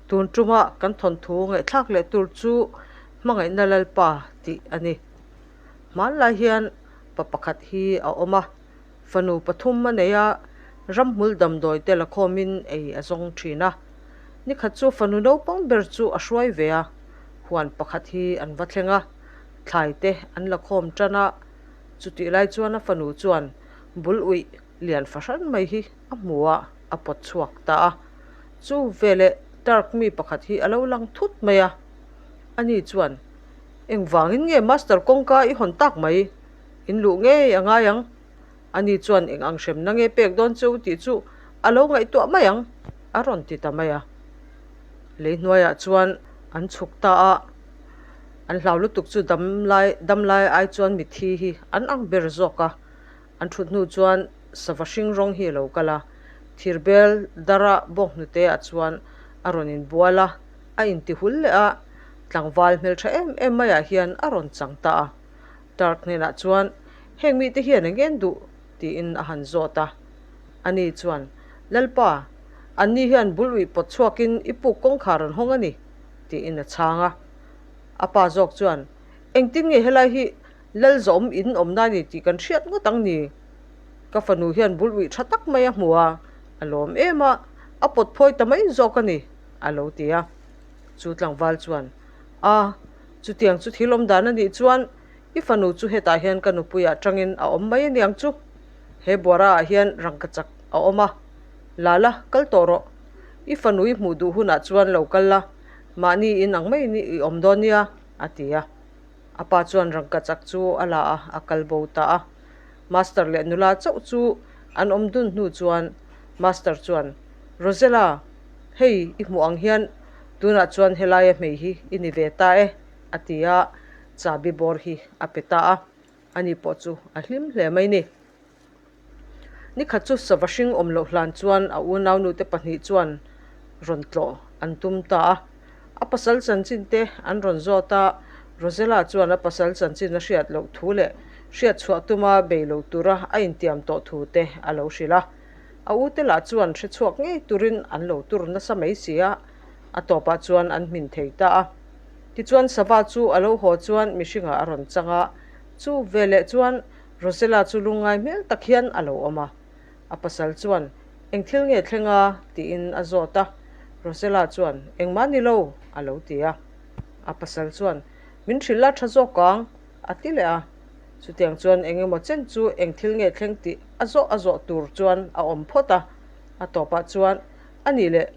Tun tuma kan thawnthu ngaihthlak leh tur chu Hmangaihna Lalpa tih a ni. Hmanlai hian pa pakhat hi a awm a, fanu pathum a nei a, ramhmul damdawi te la khawmin ei a zawng thin a. Nikhat chu fanu naupang ber chu a hruai ve a, huan pakhat hi an va thleng a, thlai te an la khawm tan a. Chutih lai chuan a fanu chuan bul uih lian fahran mai hi a hmu a, a pawt chhuak ta a. Chu veleh Turk mi pakhat hi a lo lang thut mai a. Ani chuan, Engvangin nge Master kawngka i hawn tak mai? In luh ngei a ngai ang. Ani chuan eng ang hremna nge pek dawn che u tih chu a lo ngaihtuah mai ang, a rawn ti ta mai a. Lei hnuaiah chuan an chhuk ta a, an hlau lutuk chu dam lai dam lai ai chuan mithi hi an ang ber zawk a. An thut hnu chuan sava hring rawng hi a lo kal a, thirbel dara bawk hnute ah chuan a rawn inbual a, a intihul leh a, tlangval hmeltha em em maiah hian a rawn chang ta a. Turk hnenah chuan, Heng mite hian eng ngen duh? tiin a han zawt a. Ani chuan, Lalpa, anni hian bul uih pawt chhuakin i puk kawngkhar an hawng a ni, tiin a chhang a. A pa zawk chuan, Engtin nge helai hi Lal zawm in awmna a ni tih kan hriat ngawt ang ni. Ka fanu hian bul uih tha tak mai a hmu a, a lawm em a, a pawt phawi ta mai zawk a ni, a lo ti a. Chu tlangval chuan, A, chutiang chu thil awm dan a nih chuan i fanu chu hetah hian ka nupuiah tangin a awm mai a niang chu. He buara ah hian rangkachak a awm a, la la, kal tawh rawh. I fanu i hmuh duh hunah chuan lo kal la, mahni in ang maiin i awm dawn nia, a ti a. A pa chuan rangkachak chu a la a, a kal bo ta a. Master leh nula chauh chu an awm dun hnu chuan Master chuan, Rosella, hei i hmuh ang hian tunah chuan helaia hmei hi i ni ve ta e, a ti a, chahbi bawr hi a pe ta a. Ani pawh chu a hlim hle mai ni. Nikhat chu sava hring awm loh hlan chuan a unaunute pahnih chuan rawn tlawh an tum ta a. A pasal chanchin te an rawn zawt a, Rosella chuan a pasal chanchin a hriat loh thu leh hriat chhuah tuma bei lo tura a intiam tawh thu te a lo hrilh a. A ute lah chuan hre chhuak ngei turin an lo tur nasa mai si a, a tawpah chuan an hmin thei ta a. Tichuan sava chu a lo haw chuan mihringah a rawn chang a, chu veleh chuan Rosella chu lungngai hmel tak hian a lo awm a. A pasal chuan, Eng thil nge thleng a? tiin a zawt a. Rosella chuan, Engmah ni lo, a lo ti a. A pasal chuan, Min hrilh la tha zawk ang, a ti leh a. Chutiang chuan eng emaw chen chu eng thil nge thleng tih a zawh a zawh tur chuan a awm phawt a. A tawpah chuan, A nih leh,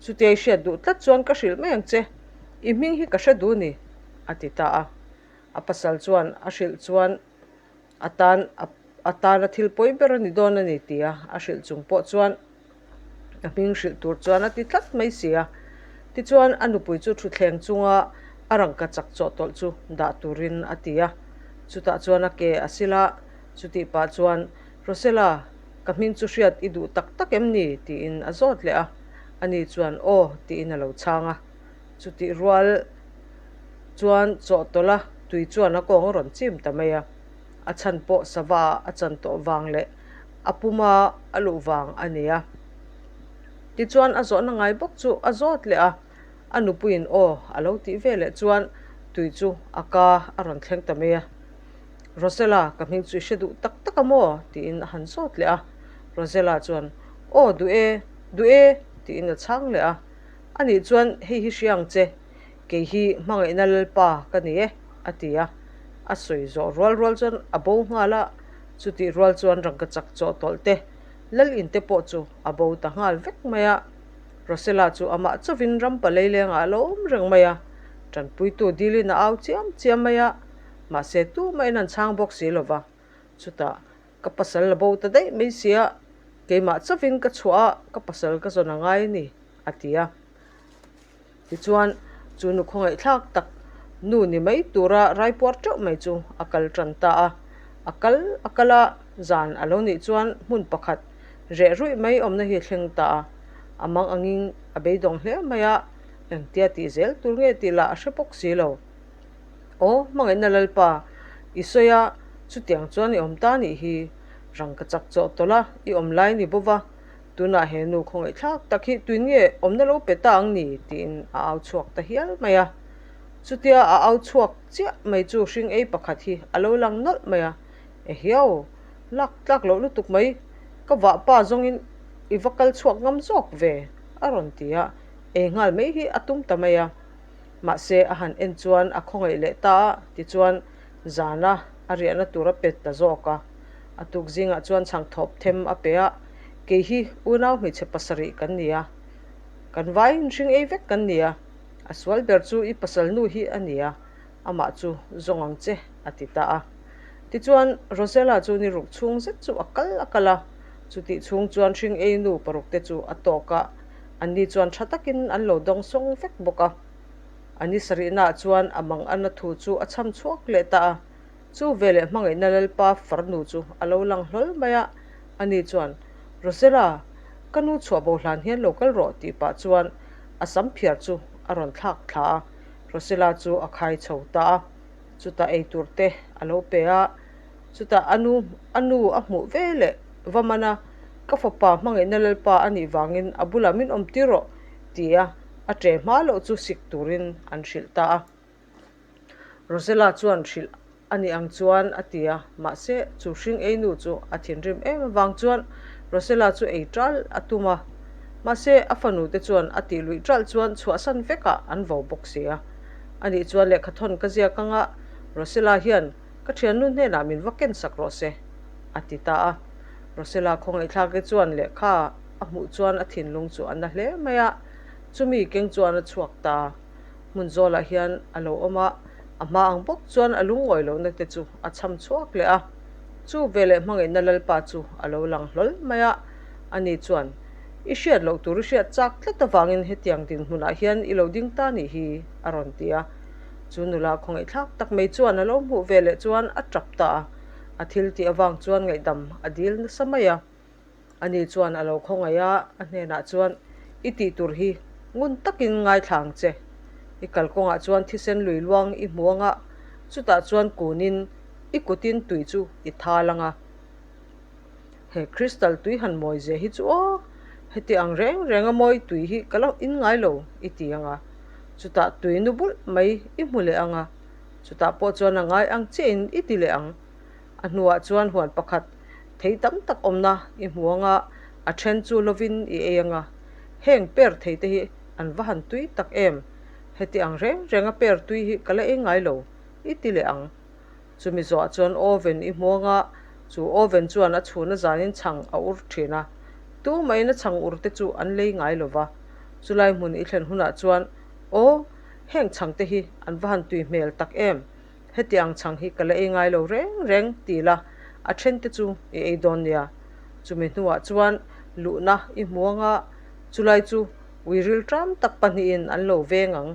chutia i hriat duh tlat chuan ka hrilh mai ang che. I hming hi ka hre duh ni, a ti ta a. A pasal chuan a hrilh chuan, A tan a tana thil pawi ber a ni dawn a ni tia a hrilh chung pawh chuan a hming hrilh tur chuan a ti tlat mai si a. Tichuan a nupui chu thutthleng chunga a rangka chak chawhtawlh chu dah turin a ti a. Chutah chuan a ke a sil a, chutih pah chuan, Rosella, ka hming chu hriat i duh tak tak em ni? tiin a zawt leh a. Ani chuan, Aw, tiin a lo chhang a. Chutih rual chuan chawhtawlh a tui chuan a kawng a rawn chim ta mai a, a chhan pawh sava a chan tawh vang leh a puma a luh vang a ni a. Tichuan a zawhna ngai bawk chu a zawt leh a, a nupuiin aw a lo tih ve leh chuan tui chu a ka a rawn thleng ta mai a. Rosella, ka hming chu i hre duh tak tak a maw? tiin a han zawt leh a. Rosella chuan aw duh e, duh e tiin a chhang leh a. Anih chuan hei hi hria ang che, kei hi hmangaihna Lalpa ka ni e, a ti a. A sawi zawh rual rual chuan a bo nghal a, chutih rual chuan rangkachak chawhtawlh te, Lal in te pawh chu a bo ta nghal vek mai a. Rosella chu amah chauhin rampa leilengah a lo awm reng mai a, tanpuitu dilin a au chiam chiam mai a, mahse tumahin an chhang bawk si lo va, chutah Ka pasal la bo ta daih mai sia, keimah chauhin ka chhuah a, ka pasal ka zawn a ngai a ni, a ti a. Tichuan, chu nu khawngaihthlak tak nu ni mai tura raipuar teuh mai chu a kal tan ta a. A kal a kal a, zan a lo nih chuan hmun pakhat reh ruih mai awmna hi a thleng ta a. A mang angin a beidawng hle mai a, engtia tih zel tur nge tih lah a hre bawk si lo. Aw, hmangaihna Lalpa, i sawi a, chutiang chuan i awm ta nih hi. Rang ka chak chawh tawlh a, i awm lai ni bawk a. Tunah he nu khawngaihthlak tak hi tuin nge awmna lo pe ta ang ni? tiin a au chhuak ta hial mai a. Chutia a au chhuak chiah mai chu hring ei pakhat hi a lo lang nawlh mai a, Ehiau, lak tlak loh lutuk mai, ka vahpa zawngin i va kal chhuak ngam zawk ve, a rawn ti a, ei nghal mai hi a tum ta mai a. Mahse a han en chuan a khawngaih leh ta a, tichuan zana a riahna tur a pe ta zawk a. A tuk zingah chuan chhang thawp them a pe a, Kei hi unau hmeichhe pasarih kan ni a, kan vaiin hring ei vek kan ni a, a sual ber chu i pasal nu hi a ni a, amah chu zawng ang che, a ti ta a. Tichuan Rosella chu ni ruk chhung zet chu a kal a kal a, chutih chhung chuan hring ei nu paruk te chu a tawk a, anni chuan tha takin an lo dawng sawng vek bawk a. A ni sarihnaah chuan a mang ana thu chu a chham chhuak leh ta a. Chu veleh hmangaihna Lalpa farnu chu a lo lang hlawl mai a, ani chuan, Rosella, ka nu chhuah bo hlan hian lo kal rawh tih pah chuan a sam phiar chu a rawn thlak thla a, Rosella chu a khai chho ta a, chutah ei tur te a lo pe a, chutah a nu a nu a hmuh veleh va man a, ka fapa hmangaihna Lalpa a nih vangin a bulah min awm tir rawh ti a a ṭe hma loh chu sik turin an hrilh ta a. Rosella chuan hrilh a nih ang chuan a ti a, mahse chu hring ei nu chu a thinrim em avang chuan Rosella chu ei ṭal a tum a, mahse a fanu te chuan a tih luih ṭalh chuan chhuahsan vekah an vo bawk si a. Ani chuan lehkhathawn ka ziak anga Rosella hian ka ṭhiannu hnenah min va ken sak rawh se, a ti ta a. Rosella khawngaihthlak te chuan lehkha a hmuh chuan a thinlung chu a na hle mai a, chumi keng chuan a chhuak ta a. Hmun zawlah hian a lo awm a, a hma ang bawk chuan a lungawi lohna te chu a chham chhuak leh a. Chu veleh hmangaihna Lalpa chu a lo lang hlawl mai a, ani chuan, I hriat loh tur i hriat chak tlat avangin hetiang dinhmunah hian i lo ding ta nih hi, a rawn ti a. Chu nula khawngaihthlak tak mai chuan a lo hmuh veleh chuan a tap ta a, a thil tih avang chuan ngaihdam a dil nasa mai a. Ani chuan a lo khawngaih a, a hnenah chuan, I tih tur hi ngun takin ngaithla ang che. I kalkawngah chuan thisen lui luang i hmu anga, chutah chuan kunin i kutin tui chu i thal anga. He crystal tui han mawi zia hi chu aw, heti ang reng renga mawi tui hi ka lo in ngai lo i ti anga, chutah tui nu bulh mai i hmu leh anga, chutah pawh chuan a ngai ang chiahin i ti leh ang. A hnuah chuan huan pakhat thei tam tak awmna i hmu anga a then chu lovin i ei anga heng per thei te hi an va han tui tak em? Heti ang reng renga per tui hi ka la ei ngai lo i ti leh ang. Chumi zawhah chuan oven i hmu anga chu oven chuan a chhuna zanin chhang a ur thin a, tumahin a chhang ur te chu an lei ngai lo va. Chulai hmun i thlen hunah chuan aw heng chhang te hi an va han tui hmel tak em? Hetiang chhang hi ka la ei ngai lo reng reng ti la, a then te chu i ei dawn nia. Chumi hnuah chuan luhna i hmu anga chulai chu uiril ṭam tak pahnihin an lo veng ang.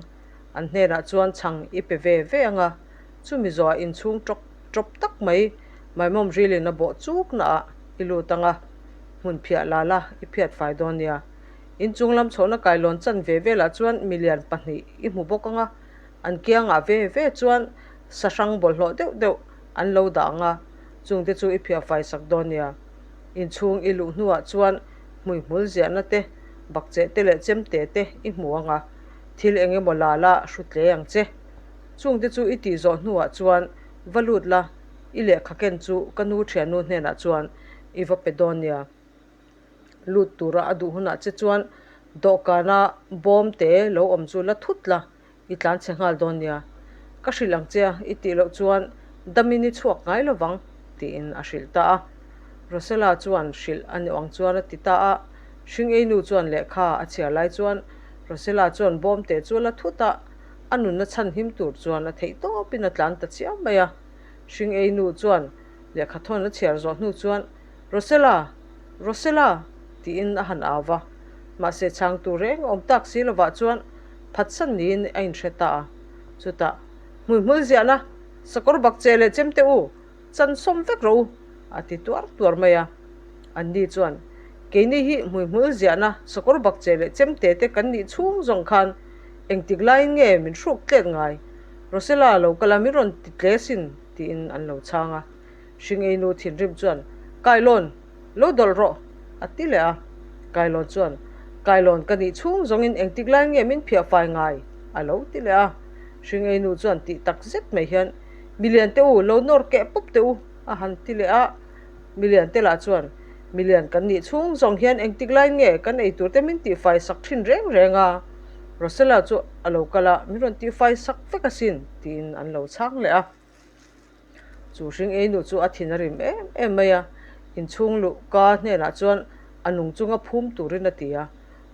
An hnenah chuan chhang i pe ve ve anga, chumi zawhah inchhung ṭawk ṭawp tak mai maimawm rilin a bawh chuk naah i lut anga, hmun phiah la la i phiat fai dawn nia. Inchung lam chhohna kailawn chan ve velah chuan milian pahnih i hmu bawk anga, An kiangah ve ve chuan sahrang bawlhhlawh deuh deuh an lo dah ang a, chungte chu i phiahfai sak dawn nia. Inchhung i luh hnuah chuan hmuihmul ziahna te, bakcheh te leh chemte te i hmu ang a, thil eng emaw la la hru tle ang che. Chungte chu i tih zawh hnuah chuan va lut la, i lehkha ken chu ka nu thiannu hnenah chuan i va pe dawn nia. Lut tura a duh hunah che chuan dawhkana bawm te lo awm chu la thut la, i tlan chhe nghal dawn nia. Ka hrilh ang che a, i tih loh chuan damin i chhuak ngai lo vang, tiin a hrilh ta a. Rosella chuan hrilh a ni ang chuan a ti ta a. Hringeinu chuan lehkha a chhiar lai chuan Rosella chuan bawm te chu la thut a, a nunna chhan him tur chuan a theih tawpin a tlan ta chiam mai a. Hringeinu chuan lehkha thawn a chhiar zawh hnu chuan Rosella! Rosella! tiin a han au va. Mahse chhangtu reng awm tak si lovah chuan phatsan niin a inhre ta a. Chutah, Hmuihmul ziahna, sakawr bak che leh chem teh u, chan sawm vek rawh u, a ti tuar tuar mai a. Anni chuan, Keini hi hmuihmul ziahna, sakawr bak che leh chem te te kan nih chhung zawng khan engtik laiin nge min hruk tlet ngai? Rosella lo kal a min rawn ti tle sin, tiin an lo chhang a. Hringeinu thinrim chuan, Kailawn, lo dawlh rawh, a ti leh a. Kailawn chuan, Kailawn ka nih chhung zawngin engtik lai nge min phiah fai ngai? a lo ti leh a. Hringei nu chuan tih tak zet mai hian, Milian te u, lo nawr keh pawp teh u, a han ti leh a. Milian te lah chuan, Milian kan nih chhung zawng hian engtik lai nge kan ei tur te min tihfai sak thin reng reng a? Rosella chu a lo kal a, min rawn tihfai sak vek asin, tiin an lo chhang leh a. Chu hring ei nu chu a thin a rim em em mai a, inchhung luh ka hnenah chuan a nung chunga phum turin a ti a,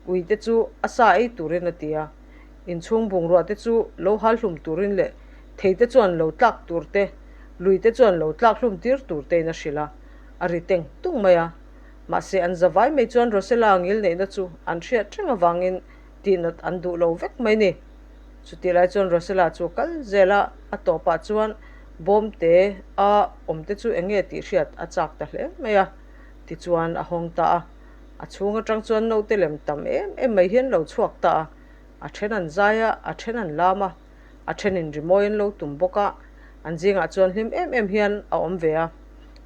ui te chu a sa ei turin a ti a, inchhung bungrua te chu lo hal hlum turin leh thei te chuan lo tlak tur te, lui te chuan lo tlak hlum tir tur tein a hrilh a, a ri teng tung mai a. Mahse an zavai mai chuan Rosella ngilneihna chu an hriat reng avangin tihnat an duh lo vek mai ni. Chutih lai chuan Rosella chu a kal zel a, a tawpah chuan bawm te a awm te chu eng nge tih hriat a chak ta hle mai a. Tichuan a hawng ta a, a chhung atang chuan naute lem tam em em mai hian lo chhuak ta a, a then an zai a, a then an lam a, a thenin rimawi an lo tum bawk a, an zingah chuan hlim em em hian a awm ve a.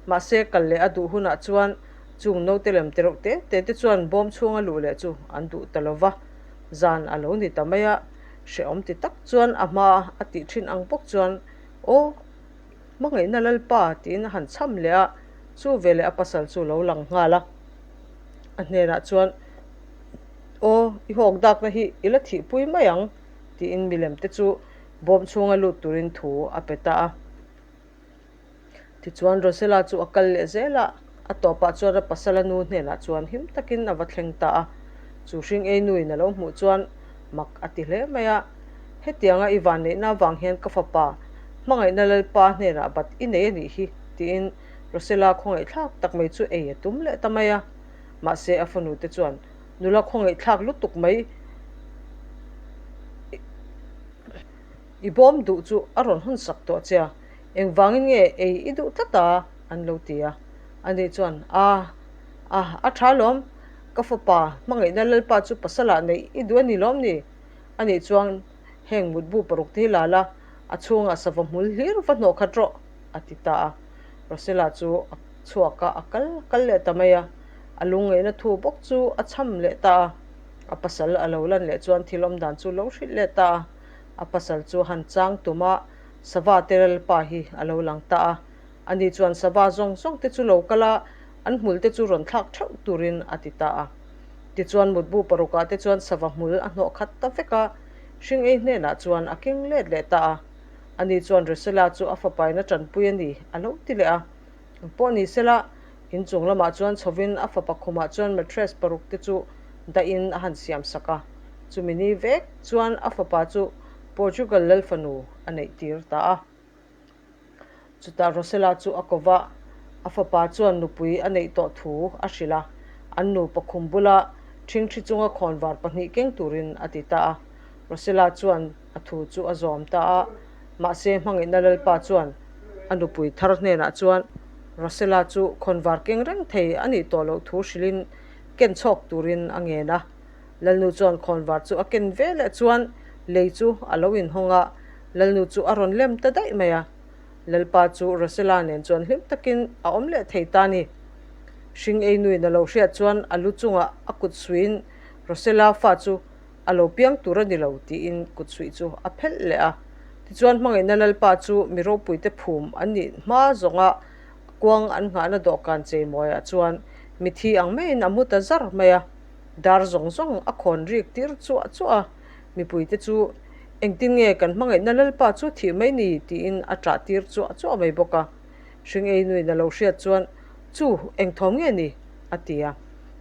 Mahse kal leh a duh hunah chuan chung naute lem te reuh te te te chuan bawm chhunga luh leh chu an duh ta lo va. Zan a lo ni ta mai a, hrehawm ti tak chuan a hma a tih thin ang bawk chuan, Aw, hmangaihna Lalpa tiin a han chham leh a, chu veleh a pasal chu lo lang nghal a. A hnenah chuan, Aw, i hawk dakna hi i la thihpui mai ang tiin milem te chu bawm chhunga lut turin thu a pe ta a. Tichuan Rosella chu a kal leh zel a, a tawpah chuan a pasala nu hnenah chuan him takin a va thleng ta a. Chu hring ei nuin a lo hmuh chuan mak a ti hle mai a, Hetianga i vanneihna avang hian ka fapa hmangaihna Lalpa hnenah bat i nei a nih hi, tiin Rosella khawngaihthlak tak mai chu ei a tum leh ta mai a. Mahse a fanu te chuan nula khawngaihthlak lutuk mai I bawm duh chu a rawn hawn sak tawh che a, engvangin nge ei i duh tlat a? an lo ti a. Ani chuan, A, a, a tha lawm, ka fapa hmangaihna Lalpa chu pasalah neih i duh a ni lawm ni? Ani chuan, Heng mutbu paruk te hi la la, a chhungah sava hmul hlir va hnawh khat rawh, a ti ta a. Rosella chu a chhuak a, a kal kal leh ta mai a. A lungngaihna thu bawk chu a chham leh ta a. A pasal a lo lan leh chuan thil awmdan chu lo hrilh leh ta a. A pasal chu han chang tum a, sava te Lalpa hi a lo lang ta a. Ani chuan sava zawng zawng te chu lo kal a, an hmul te chu rawn thlak theuh turin a ti ta a. Tichuan mutbu parukah te chuan sava hmul a hnawh khat ta vek a, hring ei hnenah chuan a keng let leh ta a. Ani chuan Rosella chu a fapain a tanpui a ni a lo ti leh a. Pawh ni sela, inchung lamah chuan chhovin a fapa khumah chuan mattress paruk te chu dahin a han siam sak a. Chumi ni vek chuan a fapa chu Portugal lal fanu a neih tir ta a. Chutah Rosella chu a ko va, a fapa chuan nupui a neih tawh thu a hrilh a, an nupa khum bula ṭhingṭhi chunga khawnvar pahnih keng turin a ti ta a. Rosella chuan a thu chu a zawm ta a, mahse hmangaihna lalpa chuan a nupui thar hnenah chuan Rosella chu khawnvar keng reng thei a nih tawh loh thu hrilhin ken chhawk turin a ngen a. Lalnu chuan khawnvar chu a ken ve leh chuan lei chu a lo inhawng a, Lalnu chu a rawn lem ta daih mai a. Lalpa chu Rosella nen chuan hlim takin a awm leh thei ta a ni. Hring ei nuin a lo hriat chuan a lu chungah a kut suiin Rosella fa chu a lo piang tur a ni lo tiin kut suih chu a phelh leh a. Tichuan hmangaihna Lalpa chu mi ropuite phum an nih hma zawnga kuang an nghahna dawhkan cheimawiah chuan mithi ang maiin a mu ta zar mai a. Dar zawng zawng a khawn rik tir chuah chuah a, mipuite chu engtin nge kan hmangaihna Lalpa chu thih mai ni tiin a ṭah tir chuah chuah mai bawk a. Hringei nuin a lo hriat chuan, Chu, eng thawm nge ni? a ti a.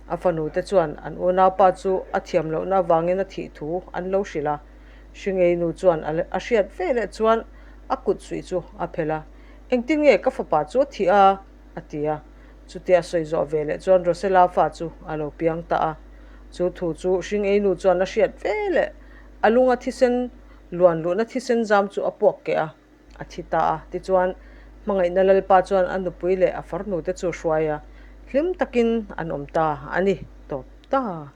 A fanu te chuan an unaupa chu a thiam lohna avangin a thih thu an lo hrilh a. Hringei nu chuan a hriat ve leh chuan a kut suih chu a phelh a, Engtin nge ka fapa chu a thih a? a ti a. Chutia sawi zawh ve leh chuan Rosella fa chu a lo piang ta a. Chu thu chu Hringei nu chuan a hriat ve leh a lunga thisen luan luhna thisen zam chu a puak keh a, a thi ta a. Tichuan, hmangaihna Lalpa chuan a nupui leh a farnu te chu hruai a, hlim takin an awm ta a ni tawp ta.